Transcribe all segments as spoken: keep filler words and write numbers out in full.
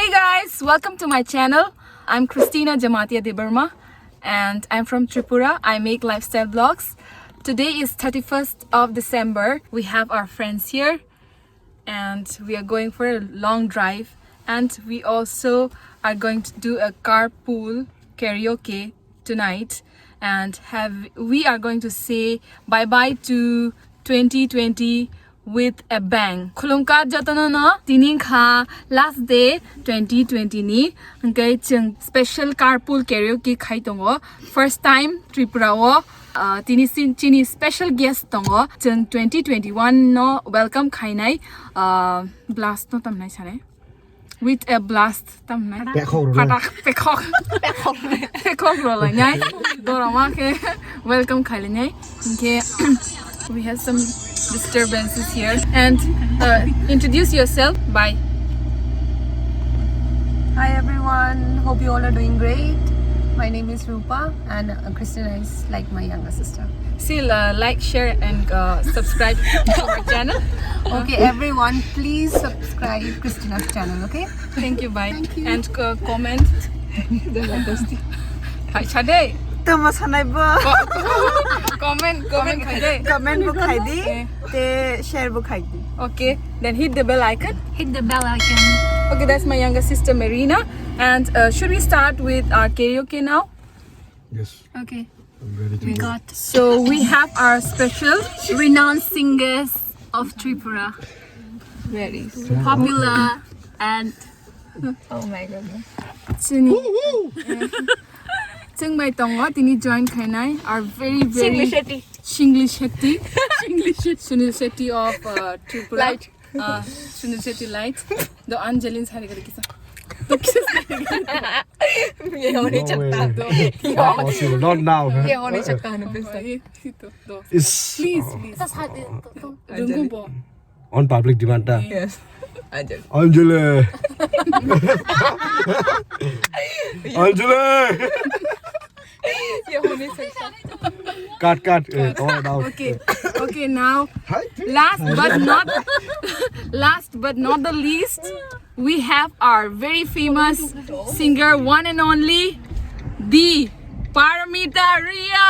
Hey guys, welcome to my channel. I'm Christina Jamatia Debbarma and I'm from Tripura. I make lifestyle vlogs. Today is thirty-first of December. We have our friends here and we are going for a long drive, and we also are going to do a carpool karaoke tonight, and have we are going to say bye bye to twenty twenty with a bang. Khulumkha jotono no, tini kha last day twenty twenty ni, hwnkhe chwng special carpool karaoke khai tongo. First time Tripura o, uh, tini sin-, chini special guest tongo. Chwng twenty twenty-one no welcome khainai, uh, blast no tamnai sane. With a blast tamnai. Pekhok rw. Phatak, pekhok. Pekhok. Pekhok rw lainai. Doroma khe welcome khailainai. Hwnkhe we have some disturbances here. And, uh, introduce yourself. Bye. Hi everyone, hope you all are doing great. My name is Rupa and, uh, Christina is like my younger sister. Still, uh, like, share and, uh, subscribe to our channel. Okay, everyone, please subscribe Christina's channel, okay? Thank you, bye. Thank you. And, uh, comment. Hai chade. Tamo sanai bo. Comment, comment khai de. Comment bo khai di. Eh. Te share bo khai di. Okay, then hit the bell icon. Hit the bell icon. Okay, that's my younger sister Marina. And, uh, should we start with our karaoke now? Yes. Okay. I'm ready to go. So we have our special renowned singers of Tripura. Very popular and, oh my God. Chini. Chwng bai tongo tini join khainai are very, very Singli Shetty. Singli Shetty. Singli Shetty. Sunil Shetty of, uh, Tripura. Light. Uh, Sunil Shetty Light. The Angelin sari kari kisa. Ye hone chakta. No way. Possible. Not now, huh? Ye hone chakta hone pesa. Ye, ito, do. Is Please, please. Runggu bo. On public demand ta. Yes. Anjali. Anjali. Anjali. Ye hone chakta. Cut, cut. Eh, cut out. Okay. Okay, now Hi. Last but not, last but not the least, we have our very famous singer, one and only, the Paramita Riya.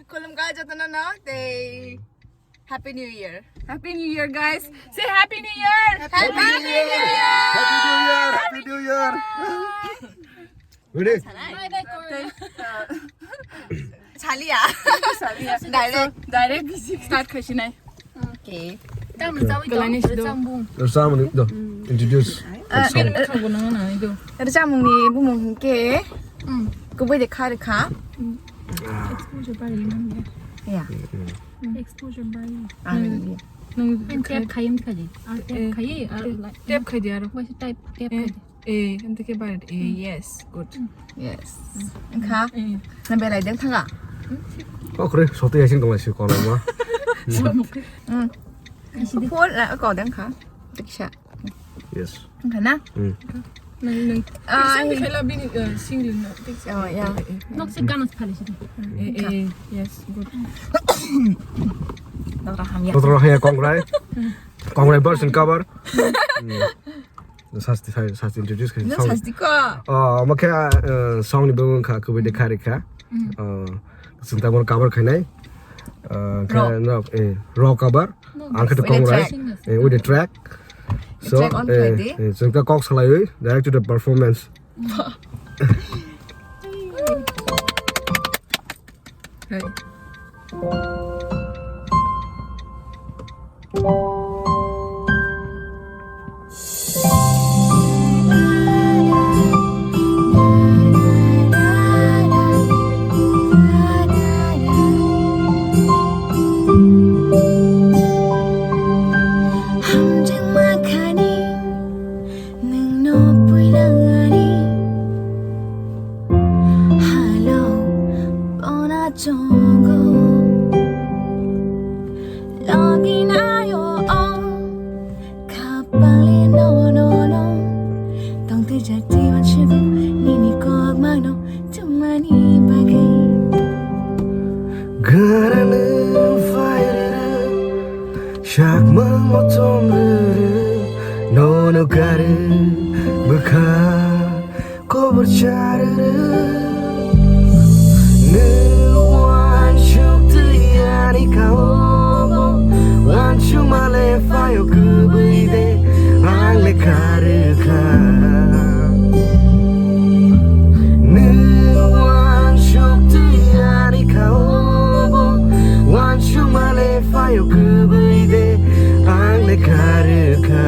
Khulumkha jotono no, tei Happy New Year. Happy New Year, guys. Say Happy New Year. Happy New Year. Happy New Year. Happy New Year. Ready? Chaliya. Direct. Direct start khasinai. Okay. Kalani sido. Rwchapmung ni do. Introduce. Rwchapmung ni bumung hwnkhe kubui de kha rwkha. Exposure bari man. Yeah. Exposure bari. Ang tap khayi wngkha di. Tap khayi, tap khayi di aro. Waisa type tap khayi di. Eh, hwnkhe khe bari. Eh, yes, good. Yes. Wngkha. Na belai deng thanga. Okhre soti asing tong si kono ma. Phone la ko deng kha. Tiksa. Yes. Wngkha na? Nang nang. Ah, sing khaila bini, eh, singling na. Oh, yeah. Nok se ganas phali si. Eh, eh, yes, good. Dokra hamya. Dokra hamya kongrai. Kongrai version cover. Sasti, sasti introduce khaisi. No, sasti ko. Oh, omo khe, eh, song ni bumung kha, kubui de kha rikha. Oh, sinta mon cover khainai. Eh, khe no, eh, raw cover. Ang khe to kongrai. Eh, with the track. So, eh, eh, sinta kok salaiwi, direct to the performance. Hey. Nwngno puilangani halo bona chongo. Loginayo Motom rwrw, nono karwi bwkha kobor cha rwrw. Nwng uansuk twi ani kha obo, uansukma le phaio kwbwi de, ang le kha rwkha. Nwng uansuk twi ani kha obo, uansukma le phaio kwbwi de, ang le kha rwkha.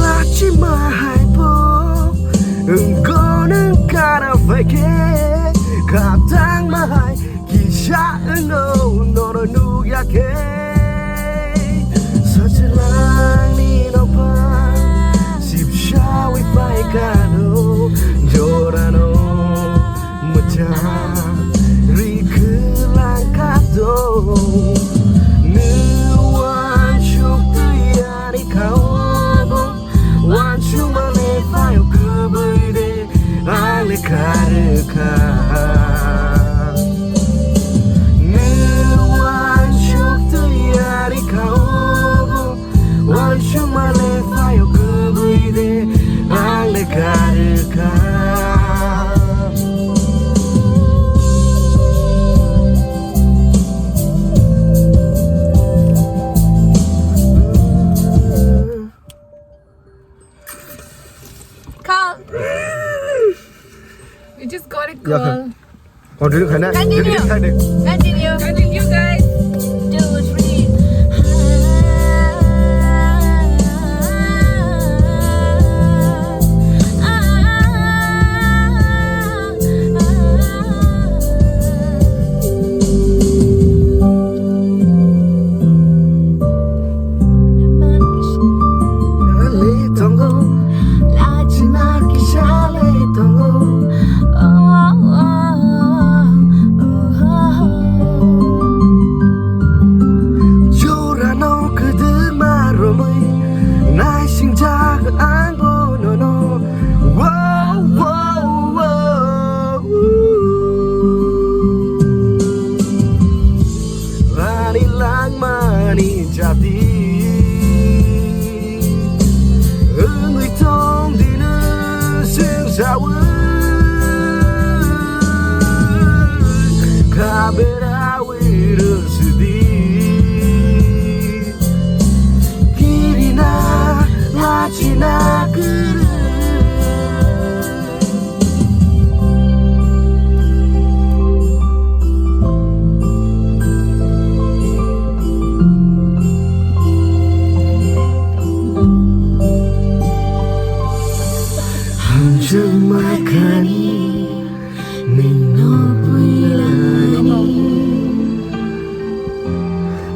Lachima hai po, wngko nwng kana phaikhe, khatangma hai kisa wngno nono nukya khe. Sajlangni nokha sipsawi phaikha no, jorano mwchang rikhlangkha do. Nwng uansuk twi ani kha obo, uansukma le phaio kwbwi de, ang le kha rwkha. Nwng uansuk twi ani kha obo, uansukma le phaio kwbwi de, ang le kha rwkha. Call. We just got a call. Continue khaina? Continue. Continue khaina? Continue. Continue, guys. Two, three. Tongo, lachima kisa le tongo. Oh, oh, oh, oh, oh. Jorano kwdwma romwi naisingjak ang bonono. Wow, wow, wow. Ani langmani jati wngwi tong dino sengsawi kaberawi rwsidi kirina lachina kwrwi. Hamjwk mai khani nwngno puilani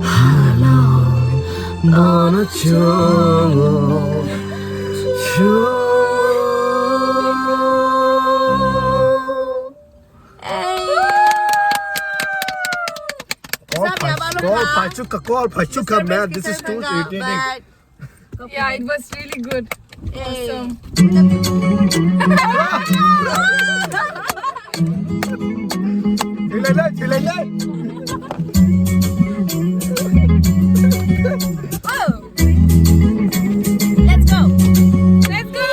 halo nono chongo. Call Pachuka, call Pachuka, man. This is too irritating. Yeah, it was really good. Awesome. Chilele, chilele. Oh. Let's go. Let's go.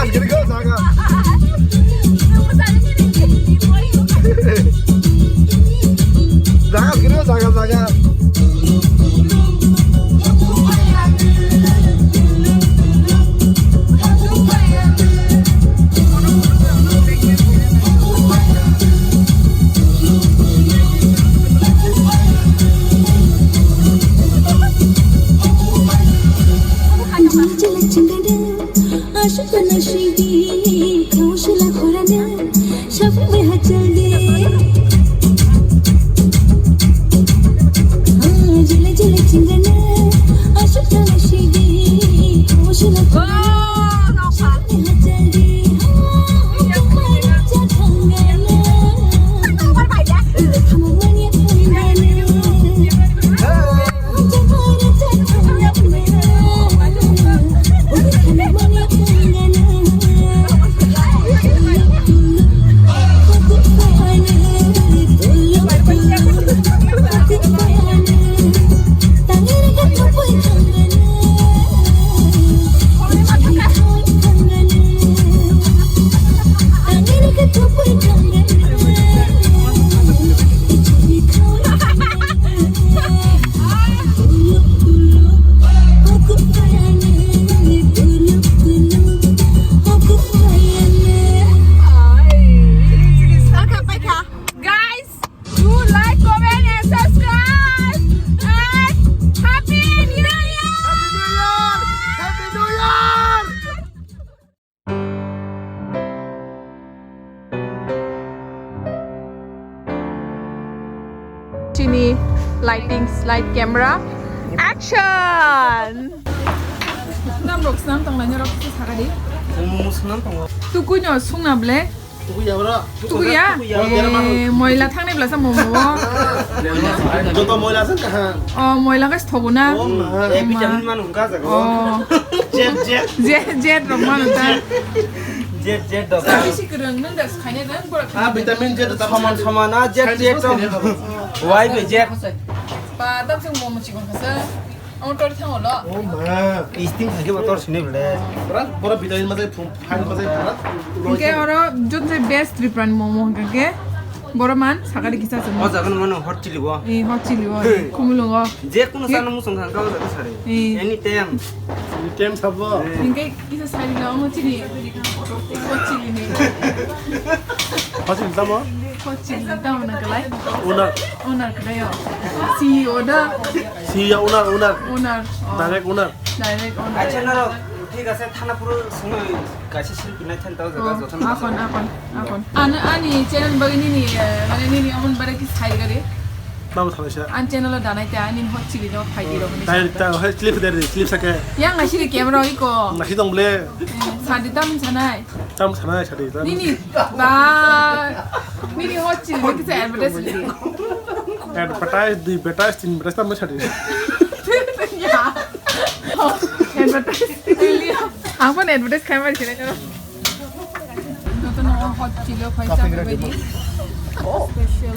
Giri go jaga. Jaga, giri go jaga, jaga. Guys, do like, comment, and subscribe. And Happy New Year! Happy New Year! Happy New Year! Chini lighting, slide camera, action! Nam rok snam tong lainai rok kisa sakadi. Momo snam tongo. Tukui no sungna ble. Tukuya bro. Tukuya? Tukuya. Eh, moila thangnai blasa momo. Joto moila san kaha. Oh, moila guys thoguna. Oh, ma. Eh, vitamin man hungka jago. Oh. Jet, jet. Jet, jet rok manu ta. Jet, jet dok. Bisi kwrwng nang das khaine dan bora. Ah, vitamin jet ta saman saman, ah, jet, jet to. Why be jet? Ba, dam sing momo chikon khasa. Ang tor thango lo. Oh, ma. Isting thangke ba tor sini bele. Bora, bora vitamin ma jai phum, phan ma jai bora. Hingke oro jotse best Tripurani momo hingke. Boro man sakari kisa se. O jagan mano hot chili bo. Eh, hot chili bo. Kumulungo. Je kuno sana musong thang kau jaga sari. Eh. Anytime. Anytime sabo. Eh. Hingke kisa sari lo mo chili. Hot chili ni. Hot chili tamo? Hot chili tamo na kalai. Owner. Owner kalai yo. C E O da. C E O owner, owner. Owner. Oh. Direct owner. Direct owner. Acha naro, thik ase, thana puro sungwi kaisa silpi nai than tao jaga jothon. Akon, akon, akon. An, ani channel bagwi nini, eh, mane nini amon bare ki sai gari. Tamo thalai sa. An channel o danai ta, ani hot chili no phai di rok ni. Direct ta, hot chili phai di, chili sake. Yang nasi di camera iko. Nasi dong ble. Eh, sadi tam sanai. Tam sanai sadi tam. Nini, ba, nini hot chili ni kisa advertise di. Advertise di, advertise tin advertise tam sadi. Ya. Advertise. Ang pun advertise khai mari sini kan. Joto no hot chili khai sa ready. Special.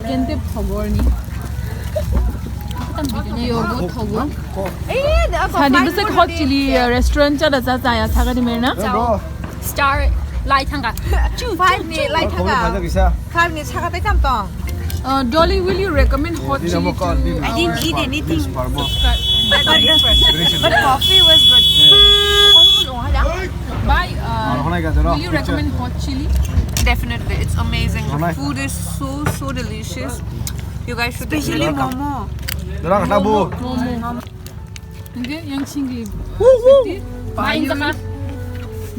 Kente phogor ni. Yo bo thogo. Sadi bwswk hot chili restaurant cha da cha cha ya sagani merna. Star lai thanga. Five ni lai thanga. Five ni saka tai tam tong. Uh, Dolly, will you recommend hot chili to, I didn't eat anything. But, but coffee was good. Bye. Uh, will you recommend hot chili? Definitely, it's amazing. The food is so, so delicious. You guys should definitely come. Especially momo. Momo. Hingke yang singgi. Buying jaka.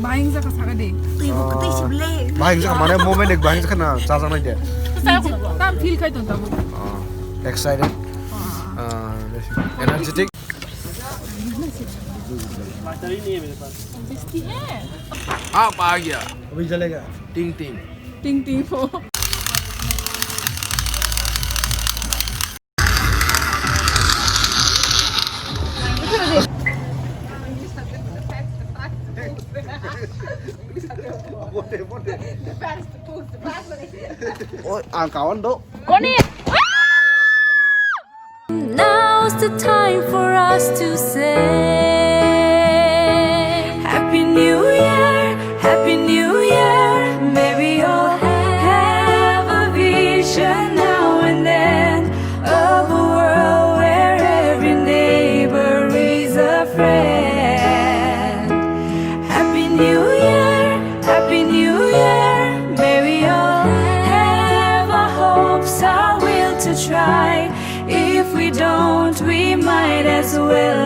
Buying jaka saka de. Twi bo kwtwi si ble. Buying jaka mane moment ek buying jaka na chajaknai de. Tam feel khai ton tamo. Ah, excited. Ah, energetic. Bisti hai. Aap aa gaya. Abhi chalega. Ting ting. Ting ting ho. Oi, ang kawan do. Now's the time for us to say, Happy New New Year, Happy New Year. May we all have a hope, a will to try. If we don't, we might as well